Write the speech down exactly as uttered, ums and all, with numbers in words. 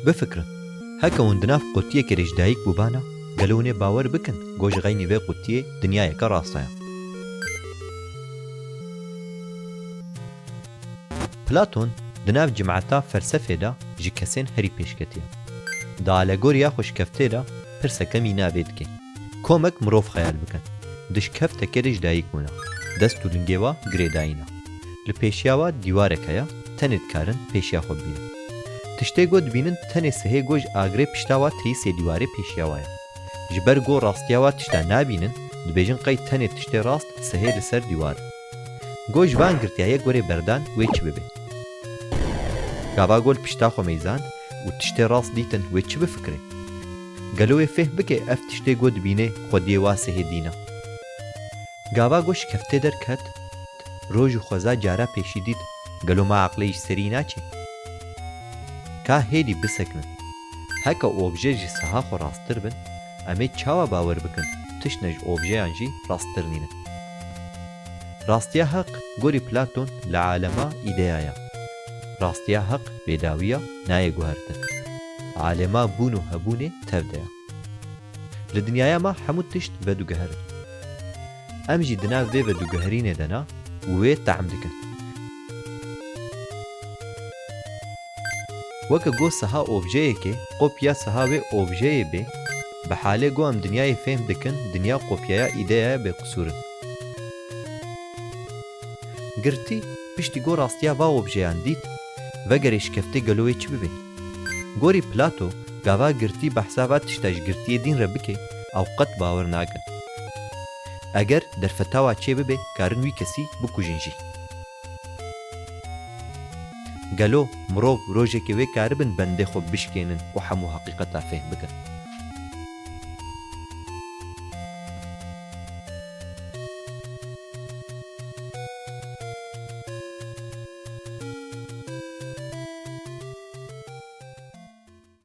Bifikirin, heke hûn di nav qutiyekê de ji dayik bûbana, gelo hûn ê bawer bikin ku ji xeynî vê qutiyê dinyayeke rast heye? Platon di nav cimeta felsefê de ji kesên herî pêşketî ye. Di alegoriya xwe ji keftê de pirseke mîna vê dike. Komek mirov xeyal bikin. Di ji keftekê de ji dayik bûne. Dest û lingê wa girêdayî ne. Li pêşiya wa dîwarek heye, tenê dikarin pêşiya xwe bibînin. Tiştê ku dibînin tenê sihê ku ji agirê pişta wa teyîsê dîwarê pêşiya wa ye. Ji ber ku rastiya wa tişta nabînin, dibêjin qey tenê tiştê rast sihê li ser dîwar e. Ku ji van girtiya yek werê berdan wê çi bibe? Gava ku li pişta xwe meyzand û tiştê rast dîtin wê çi bifikire? Gelo wê fêhm bike ev tiştê ku dibîne xwediyê wa sihê dîn e? Gava ku ji keftê derket, roj û xweza cara pêşî dît, gelo ma eqlê ji serî naçe? Ka hêdî bisekinin. Heke obje ji siha xwe rasttir bin, em ê çawa bawer bikin tiştine ji objeyan jî rasttir nînin? Rastiya heq gorî Platon li alema îdeya ye. Rastiya heq bêdawiya nayê guhertin. Alema bûn û hebûnê tev de ye. Li dinyaya me hemû tişt vediguherin. Em jî di nav vê veduguherînê de ne û wê tehm dikin. Weke ku siha objeyekê kopya siha wê objeyê bê, bi halê ku em dinyayê fêhm dikin, dinya kopyaya îdeyaya bêqisûr in. Girtî, piştî ku rastiya va objeyan dît, vegerê ji keftê gelo wê çi bibe? Gorî Plato, gava girtî behsa va tişta ji girtiyê dîn re bike, ew qet bawer nakin. Eger derfeta wa çêbibe, karin wî kesî bikujin jî. Gelo mirov rojekê wê karibin bendê xwe bişkênin û hemû heqîqeta fêhm bikin?